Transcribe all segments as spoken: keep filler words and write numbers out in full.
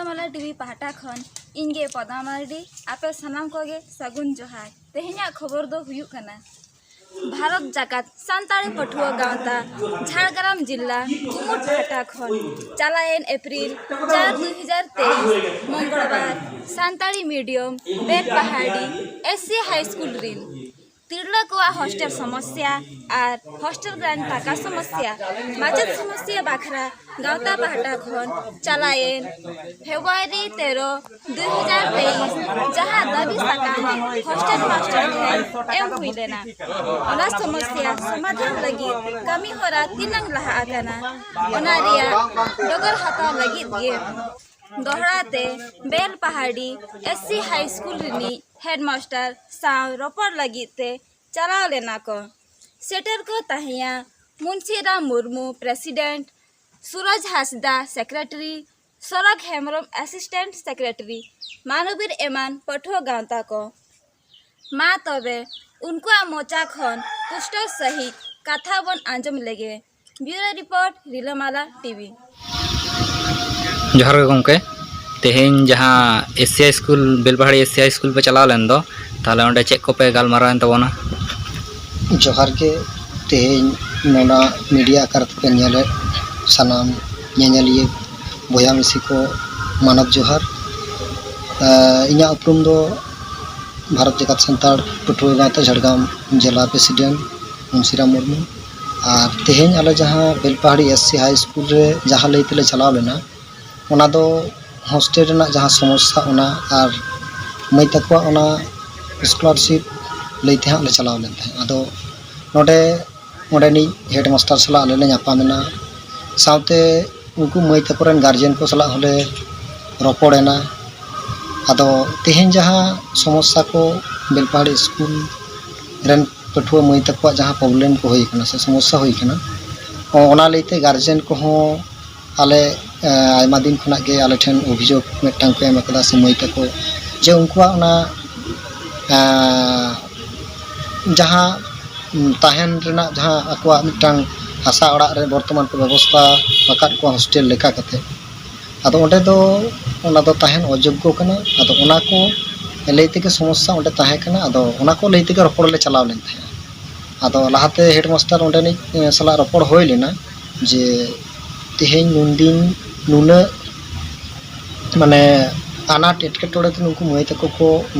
ᱢᱟᱞᱟ ᱴᱤᱵᱷᱤ ᱯᱟᱦᱴᱟ ᱠᱷᱚᱱ ᱤᱧ ᱜᱮ ᱯᱚᱫᱢᱟ ᱢᱟᱨᱰᱤ, ᱟᱯᱮ ᱥᱟᱱᱟᱢ ᱠᱚᱜᱮ ᱥᱟᱹᱜᱩᱱ ᱡᱚᱦᱟᱨ᱾ ᱛᱮᱦᱮᱧᱟᱜ ᱠᱷᱚᱵᱚᱨ ᱫᱚ ᱦᱩᱭᱩᱜ ᱠᱟᱱᱟ, ᱵᱷᱟᱨᱚᱛ ᱡᱟᱠᱟᱛ ᱥᱟᱱᱛᱟᱲᱤ ᱯᱟᱹᱴᱷᱩᱣᱟᱹ ᱜᱟᱶᱛᱟ ᱡᱷᱟᱲᱜᱨᱟᱢ ᱡᱤᱞᱟ ᱠᱩᱢᱩᱴ ᱯᱟᱦᱴᱟ ᱠᱷᱚᱱ ᱪᱟᱞᱟᱣᱮᱱ ᱮᱯᱨᱤᱞ ᱪᱟᱨ ᱫᱩᱭ ᱦᱟᱡᱟᱨ ᱛᱮᱭᱤᱥ ᱢᱚᱝᱜᱚᱞᱵᱟᱨ Santali medium Belpahari S C high school ᱨᱤᱱ ᱛᱤᱨᱞᱟᱹ ᱠᱚᱣᱟᱜ ᱦᱳᱥᱴᱮᱞ ᱥᱚᱢᱚᱥᱭᱟ ᱟᱨ ᱦᱳᱥᱴᱮᱞ ᱨᱮᱱ ᱴᱟᱠᱟ ᱥᱚᱢᱚᱥᱭᱟ, ᱢᱟᱪᱮᱫ ᱥᱚᱢᱚᱥᱭᱟ ᱵᱟᱠᱷᱨᱟ ᱜᱟᱶᱛᱟ ᱯᱟᱦᱴᱟ ᱠᱷᱚᱱ ᱪᱟᱞᱟᱣᱮᱱ ᱯᱷᱮᱵᱽᱨᱩᱣᱟᱨᱤ ᱛᱮᱨᱚ, ᱫᱩᱭ ᱦᱟᱡᱟᱨ ᱛᱮᱭᱤᱥ, ᱡᱟᱦᱟᱸ ᱫᱟᱹᱵᱤ ᱥᱟᱠᱟᱢ ᱦᱳᱥᱴᱮᱞ ᱢᱟᱥᱴᱟᱨ ᱴᱷᱮᱱ ᱮᱢ ᱦᱩᱭ ᱞᱮᱱᱟ, ᱚᱱᱟ ᱥᱚᱢᱚᱥᱭᱟ ᱥᱚᱢᱟᱫᱷᱟᱱ ᱞᱟᱹᱜᱤᱫ ᱠᱟᱹᱢᱤ ᱦᱚᱨᱟ ᱛᱤᱱᱟᱹᱝ ᱞᱟᱦᱟ ᱟᱠᱟᱱᱟ, ᱚᱱᱟ ᱨᱮᱭᱟᱜ ᱰᱚᱜᱚᱨ ᱦᱟᱛᱟᱣ ᱞᱟᱹᱜᱤᱫ ᱜᱮ ᱫᱚᱦᱲᱟ ᱛᱮ Belpahari S C high school ᱨᱤᱱᱤᱡ ᱦᱮᱰᱢᱟᱥᱴᱟᱨ ᱥᱟᱶ ᱨᱚᱯᱚᱲ ᱞᱟᱹᱜᱤᱫ ᱛᱮ ᱪᱟᱞᱟᱣ ᱞᱮᱱᱟ ᱠᱚ᱾ ᱥᱮᱴᱮᱨ ᱠᱚ ᱛᱟᱦᱮᱸᱭᱟ ᱢᱩᱱᱥᱤᱨᱟᱢ ᱢᱩᱨᱢᱩ, ᱯᱨᱮᱥᱤᱰᱮᱱᱴ, ᱥᱩᱨᱚᱡᱽ ᱦᱟᱸᱥᱫᱟ, ᱥᱮᱠᱨᱮᱴᱟᱨᱤ, ᱥᱚᱨᱚᱜᱽ ᱦᱮᱢᱵᱨᱚᱢ, ᱮᱥᱤᱥᱴᱮᱱᱴ ᱥᱮᱠᱨᱮᱴᱟᱨᱤ, ᱢᱟᱱᱚᱵᱤᱨ ᱮᱢᱟᱱ ᱯᱟᱹᱴᱷᱩᱣᱟᱹ ᱜᱟᱶᱛᱟ ᱠᱚ᱾ ᱢᱟ ᱛᱚᱵᱮ, ᱩᱱᱠᱩᱣᱟᱜ ᱢᱚᱪᱟ ᱠᱷᱚᱱ ᱯᱩᱥᱴᱟᱹᱣ ᱥᱟᱹᱦᱤᱡ ᱠᱟᱛᱷᱟ ᱵᱚᱱ ᱟᱸᱡᱚᱢ ᱞᱮᱜᱮ᱾ ᱵᱤᱭᱩᱨᱳ ᱨᱤᱯᱳᱨᱴ, ᱨᱤᱞᱟᱹᱢᱟᱞᱟ ᱴᱤᱵᱷᱤ᱾ ᱡᱚᱦᱟᱨ ᱜᱮ ᱜᱚᱢᱠᱮ, ᱛᱮᱦᱮᱧ ᱡᱟᱦᱟᱸ S C high school, Belpahari S C high school ᱯᱮ ᱪᱟᱞᱟᱣ ᱞᱮᱱ ᱫᱚ, ᱛᱟᱦᱚᱞᱮ ᱚᱸᱰᱮ ᱪᱮᱫ ᱠᱚᱯᱮ ᱜᱟᱞᱢᱟᱨᱟᱣ ᱮᱱ ᱛᱟᱵᱚᱱᱟ? ᱡᱚᱦᱟᱨ ᱜᱮ, ᱛᱮᱦᱮᱧ ᱱᱚᱣᱟ ᱢᱤᱰᱤᱭᱟ ᱟᱠᱟᱨ ᱛᱮᱯᱮ ᱧᱮᱞᱮᱫ ᱥᱟᱱᱟᱢ ᱧᱮᱧᱮᱞᱤᱭᱟᱹ ᱵᱚᱭᱦᱟ ᱢᱤᱥᱤ ᱠᱚ, ᱢᱟᱱᱚᱛ ᱡᱚᱦᱟᱨ᱾ ᱮᱸ, ᱤᱧᱟᱹᱜ ᱩᱯᱨᱩᱢ ᱫᱚ ᱵᱷᱟᱨᱚᱛ ᱡᱟᱠᱟᱛ ᱥᱟᱱᱛᱟᱲ ᱯᱟᱹᱴᱷᱩᱣᱟᱹ ᱜᱟᱶᱛᱟ ᱡᱷᱟᱲᱜᱨᱟᱢ ᱡᱮᱞᱟ ᱯᱨᱮᱥᱤᱰᱮᱱᱴ ᱢᱩᱱᱥᱤᱨᱟᱢ ᱢᱩᱨᱢᱩ᱾ ᱟᱨ ᱛᱮᱦᱮᱧ ᱟᱞᱮ ᱡᱟᱦᱟᱸ Belpahari S C high school ᱨᱮ ᱡᱟᱦᱟᱸ ᱞᱟᱹᱭ ᱛᱮᱞᱮ ᱪᱟᱞᱟᱣ ᱞᱮᱱᱟ, ᱚᱱᱟ ᱫᱚ ᱦᱳᱥᱴᱮᱞ ᱨᱮᱱᱟᱜ ᱡᱟᱦᱟᱸ ᱥᱚᱢᱚᱥᱥᱟ, ᱚᱱᱟ ᱟᱨ ᱢᱟᱹᱭ ᱛᱟᱠᱚᱣᱟᱜ ᱚᱱᱟ ᱥᱠᱚᱞᱟᱨᱥᱤᱯ ᱞᱟᱹᱭ ᱛᱮ ᱦᱟᱸᱜ ᱞᱮ ᱪᱟᱞᱟᱣ ᱞᱮᱱ ᱛᱟᱦᱮᱸᱫ᱾ ᱟᱫᱚ ᱱᱚᱰᱮ ᱚᱸᱰᱮᱱᱤᱡ ᱦᱮᱰᱢᱟᱥᱴᱟᱨ ᱥᱟᱞᱟᱜ ᱟᱞᱮ ᱞᱮ ᱧᱟᱯᱟᱢ ᱮᱱᱟ, ᱥᱟᱶᱛᱮ ᱩᱱᱠᱩ ᱢᱟᱹᱭ ᱛᱟᱠᱚ ᱨᱮᱱ ᱜᱟᱨᱡᱮᱱ ᱠᱚ ᱥᱟᱞᱟᱜ ᱦᱚᱸᱞᱮ ᱨᱚᱯᱚᱲ ᱮᱱᱟ᱾ ᱟᱫᱚ ᱛᱮᱦᱮᱧ ᱡᱟᱦᱟᱸ ᱥᱚᱢᱚᱥᱥᱟ ᱠᱚ ᱵᱮᱞᱯᱟᱦᱟᱲᱤ ᱥᱠᱩᱞ ᱨᱮᱱ ᱯᱟᱹᱴᱷᱩᱣᱟᱹ ᱢᱟᱹᱭ ᱛᱟᱠᱚᱣᱟᱜ ᱡᱟᱦᱟᱸ ᱯᱨᱚᱵᱞᱮᱢ ᱠᱚ ᱦᱩᱭ ᱠᱟᱱᱟ ᱥᱮ ᱥᱚᱢᱚᱥᱥᱟ ᱦᱩᱭ ᱠᱟᱱᱟ, ᱚ-, ᱚᱱᱟ ᱞᱟᱹᱭᱛᱮ ᱜᱟᱨᱡᱮᱱ ᱠᱚᱦᱚᱸ ᱟᱞᱮ, ᱮ, ᱟᱭᱢᱟ ᱫᱤᱱ ᱠᱷᱚᱱᱟᱜ ᱜᱮ ᱟᱞᱮ ᱴᱷᱮᱱ ᱚᱵᱷᱤᱡᱳᱜᱽ ᱢᱤᱫᱴᱟᱝ ᱠᱚ ᱮᱢ ᱟᱠᱟᱫᱟ ᱥᱮ ᱢᱟᱹᱭ ᱛᱟᱠᱚ, ᱡᱮ ᱩᱱᱠᱩᱣᱟᱜ ᱚᱱᱟ, ᱮ, ᱡᱟᱦᱟᱸ, ᱩᱢ, ᱛᱟᱦᱮᱱ ᱨᱮᱱᱟᱜ ᱡᱟᱦᱟᱸ ᱟᱠᱚᱣᱟᱜ ᱢᱤᱫᱴᱟᱝ ᱦᱟᱥᱟ ᱚᱲᱟᱜ ᱨᱮ ᱵᱚᱨᱛᱚᱢᱟᱱ ᱠᱚ ᱵᱮᱵᱚᱥᱛᱷᱟ ᱟᱠᱟᱫ ᱠᱚᱣᱟ ᱦᱳᱥᱴᱮᱞ ᱞᱮᱠᱟ ᱠᱟᱛᱮ, ᱟᱫᱚ ᱚᱸᱰᱮ ᱫᱚ ᱚᱱᱟ ᱫᱚ ᱛᱟᱦᱮᱱ ᱚᱡᱳᱜᱽᱜᱚ ᱠᱟᱱᱟ᱾ ᱟᱫᱚ ᱚᱱᱟ ᱠᱚ ᱞᱟᱹᱭ ᱛᱮᱜᱮ ᱥᱚᱢᱚᱥᱥᱟ ᱚᱸᱰᱮ ᱛᱟᱦᱮᱸ ᱠᱟᱱᱟ᱾ ᱟᱫᱚ ᱚᱱᱟ ᱠᱚ ᱞᱟᱹᱭ ᱛᱮᱜᱮ ᱨᱚᱯᱚᱲ ᱞᱮ ᱪᱟᱞᱟᱣ ᱞᱮᱱ ᱛᱟᱦᱮᱸᱫ᱾ ᱟᱫᱚ ᱞᱟᱦᱟᱛᱮ ᱦᱮᱰᱢᱟᱥᱴᱟᱨ ᱚᱸᱰᱮᱱᱤᱡ ᱥᱟᱞᱟᱜ ᱨᱚᱯᱚᱲ ᱦᱩᱭ ᱞᱮᱱᱟ ᱡᱮ ᱛᱮᱦᱮᱧ ᱱᱩᱱᱫᱤᱱ ᱱᱩᱱᱟᱹᱜ ᱢᱟᱱᱮ ᱟᱱᱟᱴ ᱮᱴᱠᱮᱴᱚᱬᱮ ᱛᱮ ᱱᱩᱠᱩ ᱢᱟᱹᱭ ᱛᱟᱠᱚ ᱠᱚ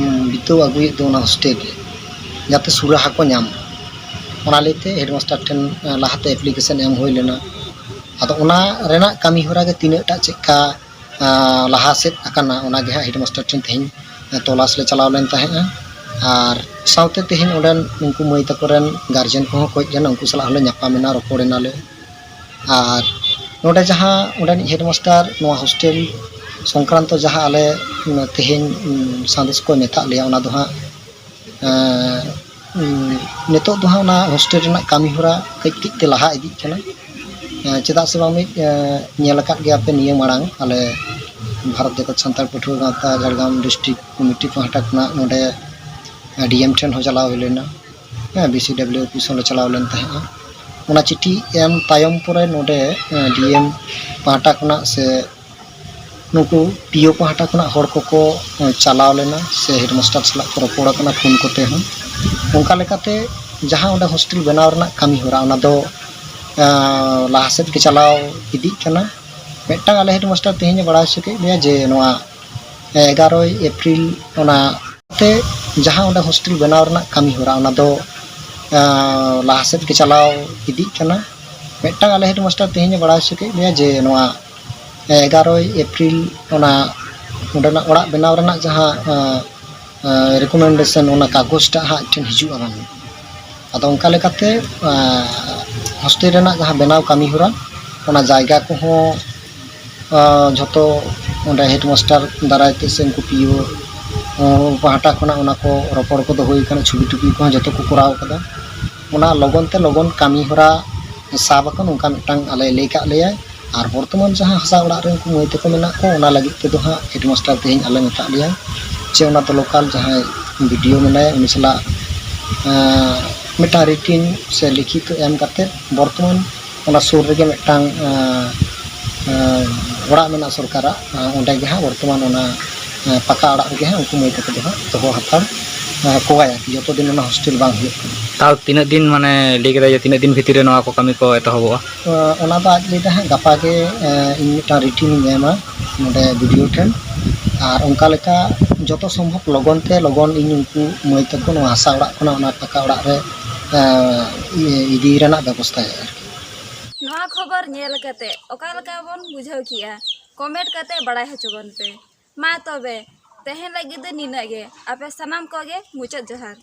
ᱵᱤᱛᱟᱹᱣ ᱟᱹᱜᱩᱭᱮᱫ ᱫᱚ ᱚᱱᱟ ᱦᱳᱥᱴᱮᱞ ᱨᱮ, ᱡᱟᱛᱮ ᱥᱩᱨᱟᱦᱟ ᱠᱚ ᱧᱟᱢ᱾ ᱚᱱᱟ ᱞᱟᱹᱭᱛᱮ ᱦᱮᱰᱢᱟᱥᱴᱟᱨ ᱴᱷᱮᱱ ᱞᱟᱦᱟᱛᱮ ᱮᱯᱞᱤᱠᱮᱥᱚᱱ ᱮᱢ ᱦᱩᱭ ᱞᱮᱱᱟ᱾ ᱟᱫᱚ ᱚᱱᱟ ᱨᱮᱱᱟᱜ ᱠᱟᱹᱢᱤ ᱦᱚᱨᱟ ᱜᱮ ᱛᱤᱱᱟᱹᱜ ᱴᱟᱜ ᱪᱮᱫᱠᱟ ᱞᱟᱦᱟ ᱥᱮᱫ ᱟᱠᱟᱱᱟ, ᱚᱱᱟᱜᱮ ᱦᱟᱸᱜ ᱦᱮᱰᱢᱟᱥᱴᱟᱨ ᱴᱷᱮᱱ ᱛᱮᱦᱮᱧ ᱛᱚᱞᱟᱥ ᱞᱮ ᱪᱟᱞᱟᱣ ᱞᱮᱱ ᱛᱟᱦᱮᱸᱫᱼᱟ᱾ ᱟᱨ ᱥᱟᱶᱛᱮ ᱛᱮᱦᱮᱧ ᱚᱸᱰᱮᱱ ᱩᱱᱠᱩ ᱢᱟᱹᱭ ᱛᱟᱠᱚ ᱨᱮᱱ ᱜᱟᱨᱡᱮᱱ ᱠᱚᱦᱚᱸ ᱠᱚ ᱦᱮᱡ ᱞᱮᱱᱟ, ᱩᱱᱠᱩ ᱥᱟᱞᱟᱜ ᱦᱚᱸᱞᱮ ᱧᱟᱯᱟᱢ ᱮᱱᱟ, ᱨᱚᱯᱚᱲ ᱮᱱᱟᱞᱮ᱾ ᱟᱨ ᱱᱚᱰᱮ ᱡᱟᱦᱟᱸ ᱚᱸᱰᱮᱱᱤᱡ ᱦᱮᱰᱢᱟᱥᱴᱟᱨ ᱱᱚᱣᱟ ᱦᱳᱥᱴᱮᱞ ᱥᱚᱝᱠᱨᱟᱱᱛᱚ ᱡᱟᱦᱟᱸ ᱟᱞᱮ ᱛᱮᱦᱮᱧ ᱥᱟᱸᱫᱮᱥ ᱠᱚ ᱢᱮᱛᱟᱜ ᱞᱮᱭᱟ, ᱚᱱᱟ ᱫᱚ ᱦᱟᱸᱜ ᱱᱤᱛᱚᱜ ᱫᱚ ᱦᱟᱸᱜ ᱚᱱᱟ ᱦᱳᱥᱴᱮᱞ ᱨᱮᱱᱟᱜ ᱠᱟᱹᱢᱤ ᱦᱚᱨᱟ ᱠᱟᱹᱡ ᱠᱟᱹᱡ ᱛᱮ ᱞᱟᱦᱟ ᱤᱫᱤᱜ ᱠᱟᱱᱟ᱾ ᱪᱮᱫᱟᱜ ᱥᱮ ᱵᱟᱝ ᱢᱤᱫ ᱧᱮᱞ ᱟᱠᱟᱫ ᱜᱮᱭᱟ ᱯᱮ, ᱱᱤᱭᱟᱹ ᱢᱟᱲᱟᱝ ᱟᱞᱮ ᱵᱷᱟᱨᱚᱛ ᱡᱟᱠᱟᱛ ᱥᱟᱱᱛᱟᱲ ᱯᱟᱹᱴᱷᱩᱣᱟᱹ ᱜᱟᱶᱛᱟ ᱡᱷᱟᱲᱜᱨᱟᱢ ᱰᱤᱥᱴᱨᱤᱠᱴ ᱠᱚᱢᱤᱴᱤ ᱯᱟᱦᱴᱟ ᱠᱷᱚᱱᱟᱜ ᱱᱚᱰᱮ ᱰᱤ ᱮᱢ ᱴᱷᱮᱱ ᱦᱚᱸ ᱪᱟᱞᱟᱣ ᱦᱩᱭ ᱞᱮᱱᱟ᱾ ᱦᱮᱸ, ᱵᱤ ᱥᱤ ᱰᱟᱵᱽᱞᱤᱭᱩ ᱚᱯᱷᱤᱥ ᱦᱚᱸᱞᱮ ᱪᱟᱞᱟᱣ ᱞᱮᱱ ᱛᱟᱦᱮᱸᱫᱼᱟ᱾ ᱚᱱᱟ ᱪᱤᱴᱷᱤ ᱮᱢ ᱛᱟᱭᱚᱢ ᱯᱚᱨᱮ ᱱᱚᱰᱮ ᱰᱤ ᱮᱢ ᱯᱟᱦᱴᱟ ᱠᱷᱚᱱᱟᱜ ᱥᱮ ᱱᱩᱠᱩ ᱯᱤ ᱳ ᱯᱟᱦᱴᱟ ᱠᱷᱚᱱᱟᱜ ᱦᱚᱲ ᱠᱚᱠᱚ ᱪᱟᱞᱟᱣ ᱞᱮᱱᱟ ᱥᱮ ᱦᱮᱰᱢᱟᱥᱴᱟᱨ ᱥᱟᱞᱟᱜ ᱠᱚ ᱨᱚᱯᱚᱲ ᱟᱠᱟᱱᱟ ᱯᱷᱳᱱ ᱠᱚᱛᱮ ᱦᱚᱸ᱾ ᱚᱱᱠᱟ ᱞᱮᱠᱟᱛᱮ ᱡᱟᱦᱟᱸ ᱚᱸᱰᱮ ᱦᱳᱥᱴᱮᱞ ᱵᱮᱱᱟᱣ ᱨᱮᱱᱟᱜ ᱠᱟᱹᱢᱤ ᱦᱚᱨᱟ, ᱚᱱᱟ ᱫᱚ ᱞᱟᱦᱟ ᱥᱮᱫ ᱜᱮ ᱪᱟᱞᱟᱣ ᱤᱫᱤᱜ ᱠᱟᱱᱟ᱾ ᱢᱤᱫᱴᱟᱝ ᱟᱞᱮ ᱦᱮᱰᱢᱟᱥᱴᱟᱨ ᱛᱮᱦᱮᱧ ᱮ ᱵᱟᱲᱟᱭ ᱦᱚᱪᱚ ᱠᱮᱫ ᱞᱮᱭᱟ ᱡᱮ ᱱᱚᱣᱟ ᱮᱜᱟᱨᱚᱭ ᱮᱯᱨᱤᱞ ᱚᱱᱟ ᱛᱮ ᱡᱟᱦᱟᱸ ᱚᱸᱰᱮ ᱦᱳᱥᱴᱮᱞ ᱵᱮᱱᱟᱣ ᱨᱮᱱᱟᱜ ᱠᱟᱹᱢᱤ ᱦᱚᱨᱟ, ᱚᱱᱟ ᱫᱚ ᱞᱟᱦᱟ ᱥᱮᱫ ᱜᱮ ᱪᱟᱞᱟᱣ ᱤᱫᱤᱜ ᱠᱟᱱᱟ᱾ ᱢᱤᱫᱴᱟᱝ ᱟᱞᱮ ᱦᱮᱰᱢᱟᱥᱴᱟᱨ ᱛᱮᱦᱮᱧ ᱮ ᱵᱟᱲᱟᱭ ᱦᱚᱪᱚ ᱠᱮᱫ ᱞᱮᱭᱟ ᱡᱮ ᱱᱚᱣᱟ ᱮᱜᱟᱨᱚᱭ ᱮᱯᱨᱤᱞ ᱚᱱᱟ ᱚᱸᱰᱮᱱᱟᱜ ᱚᱲᱟᱜ ᱵᱮᱱᱟᱣ ᱨᱮᱱᱟᱜ ᱡᱟᱦᱟᱸ ᱨᱤᱠᱚᱢᱮᱱᱰᱮᱥᱚᱱ, ᱚᱱᱟ ᱠᱟᱜᱚᱡᱽ ᱴᱟᱜ ᱦᱟᱸᱜ ᱟᱡ ᱴᱷᱮᱱ ᱦᱤᱡᱩᱜᱼᱟ ᱵᱟᱝ᱾ ᱟᱫᱚ ᱚᱱᱠᱟ ᱞᱮᱠᱟᱛᱮ ᱦᱳᱥᱴᱮᱞ ᱨᱮᱱᱟᱜ ᱡᱟᱦᱟᱸ ᱵᱮᱱᱟᱣ ᱠᱟᱹᱢᱤ ᱦᱚᱨᱟ, ᱚᱱᱟ ᱡᱟᱭᱜᱟ ᱠᱚᱦᱚᱸ ᱡᱷᱚᱛᱚ ᱚᱸᱰᱮ ᱦᱮᱰᱢᱟᱥᱴᱟᱨ ᱫᱟᱨᱟᱭ ᱛᱮ ᱥᱮ ᱩᱱᱠᱩ ᱯᱤ ᱳ ᱯᱟᱦᱴᱟ ᱠᱷᱚᱱᱟᱜ ᱚᱱᱟ ᱠᱚ ᱨᱚᱯᱚᱲ ᱠᱚᱫᱚ ᱦᱩᱭ ᱟᱠᱟᱱᱟ, ᱪᱷᱚᱵᱤ ᱴᱩᱵᱤ ᱠᱚᱦᱚᱸ ᱡᱷᱚᱛᱚ ᱠᱚ ᱠᱚᱨᱟᱣ ᱠᱟᱫᱟ᱾ ᱚᱱᱟ ᱞᱚᱜᱚᱱ ᱛᱮ ᱞᱚᱜᱚᱱ ᱠᱟᱹᱢᱤ ᱦᱚᱨᱟ ᱥᱟᱵ ᱟᱠᱚ, ᱱᱚᱝᱠᱟ ᱢᱤᱫᱴᱟᱝ ᱟᱞᱮ ᱞᱟᱹᱭ ᱠᱟᱜ ᱞᱮᱭᱟᱭ᱾ ᱟᱨ ᱵᱚᱨᱛᱚᱢᱟᱱ ᱡᱟᱦᱟᱸ ᱦᱟᱥᱟ ᱚᱲᱟᱜ ᱨᱮ ᱩᱱᱠᱩ ᱢᱟᱹᱭ ᱛᱟᱠᱚ ᱢᱮᱱᱟᱜ ᱠᱚ, ᱚᱱᱟ ᱞᱟᱹᱜᱤᱫ ᱛᱮᱫᱚ ᱦᱟᱸᱜ ᱦᱮᱰᱢᱟᱥᱴᱟᱨ ᱛᱮᱦᱮᱧ ᱟᱞᱮ ᱢᱮᱛᱟᱜ ᱞᱮᱭᱟ ᱡᱮ ᱚᱱᱟ ᱫᱚ ᱞᱳᱠᱟᱞ ᱡᱟᱦᱟᱸᱭ ᱵᱤ ᱰᱤ ᱳ ᱢᱮᱱᱟᱭᱟ, ᱩᱱᱤ ᱥᱟᱞᱟᱜ ᱢᱤᱫᱴᱟᱝ ᱨᱤᱴᱤᱱ ᱥᱮ ᱞᱤᱠᱷᱤᱛ ᱮᱢ ᱠᱟᱛᱮ ᱵᱚᱨᱛᱚᱢᱟᱱ ᱚᱱᱟ ᱥᱩᱨ ᱨᱮᱜᱮ ᱢᱤᱫᱴᱟᱝ ᱚᱲᱟᱜ ᱢᱮᱱᱟᱜᱼᱟ ᱥᱚᱨᱠᱟᱨᱟᱜ, ᱚᱸᱰᱮ ᱜᱮ ᱦᱟᱸᱜ ᱵᱚᱨᱛᱚᱢᱟᱱ ᱚᱱᱟ ᱯᱟᱠᱟ ᱚᱲᱟᱜ ᱨᱮᱜᱮ ᱦᱟᱸᱜ ᱩᱱᱠᱩ ᱢᱟᱹᱭ ᱛᱟᱠᱚ ᱫᱚ ᱦᱟᱸᱜ ᱫᱚᱦᱚ ᱦᱟᱛᱟᱲ ᱠᱚᱣᱟᱭ ᱟᱨᱠᱤ, ᱡᱚᱛᱚ ᱫᱤᱱ ᱚᱱᱟ ᱦᱳᱥᱴᱮᱞ ᱵᱟᱝ ᱦᱩᱭᱩᱜ ᱠᱟᱱᱟ᱾ ᱛᱟᱣ ᱛᱤᱱᱟᱹᱜ ᱫᱤᱱ, ᱢᱟᱱᱮ, ᱞᱟᱹᱭ ᱠᱮᱫᱟᱭ ᱡᱮ ᱛᱤᱱᱟᱹᱜ ᱫᱤᱱ ᱵᱷᱤᱛᱤᱨ ᱨᱮ ᱱᱚᱣᱟ ᱠᱚ ᱠᱟᱹᱢᱤ ᱠᱚ ᱮᱛᱚᱦᱚᱵᱚᱜᱼᱟ? ᱚᱱᱟ ᱫᱚ ᱟᱡ ᱞᱟᱹᱭ ᱫᱟ ᱦᱟᱸᱜ ᱜᱟᱯᱟ ᱜᱮ ᱤᱧ ᱢᱤᱫᱴᱟᱝ ᱨᱤᱴᱤᱱ ᱤᱧ ᱮᱢᱟ ᱱᱚᱰᱮ ᱵᱤ ᱰᱤ ᱳ ᱴᱷᱮᱱ, ᱟᱨ ᱚᱱᱠᱟ ᱞᱮᱠᱟ ᱡᱚᱛᱚ ᱥᱚᱢᱵᱷᱚᱵ ᱞᱚᱜᱚᱱ ᱛᱮ ᱞᱚᱜᱚᱱ ᱤᱧ ᱩᱱᱠᱩ ᱢᱟᱹᱭ ᱛᱟᱠᱚ ᱱᱚᱣᱟ ᱦᱟᱥᱟ ᱚᱲᱟᱜ ᱠᱷᱚᱱᱟᱜ ᱚᱱᱟ ᱯᱟᱠᱟ ᱚᱲᱟᱜ ᱨᱮ ᱤᱫᱤ ᱨᱮᱱᱟᱜ ᱵᱮᱵᱚᱥᱛᱷᱟᱭᱟ ᱟᱨᱠᱤ᱾ ᱱᱚᱣᱟ ᱠᱷᱚᱵᱚᱨ ᱧᱮᱞ ᱠᱟᱛᱮ ᱚᱠᱟ ᱞᱮᱠᱟ ᱵᱚᱱ ᱵᱩᱡᱷᱟᱹᱣ ᱠᱮᱜᱼᱟ? ᱠᱚᱢᱮᱱᱴ ᱠᱟᱛᱮ ᱵᱟᱲᱟᱭ ᱦᱚᱪᱚ ᱵᱚᱱ ᱯᱮ᱾ ᱢᱟ ᱛᱚᱵᱮ, ᱛᱮᱦᱮᱧ ᱞᱟᱹᱜᱤᱫ ᱫᱚ ᱱᱤᱱᱟᱹᱜ ᱜᱮ᱾ ᱟᱯᱮ ᱥᱟᱱᱟᱢ ᱠᱚᱜᱮ ᱢᱩᱪᱟᱹᱫ ᱡᱚᱦᱟᱨ᱾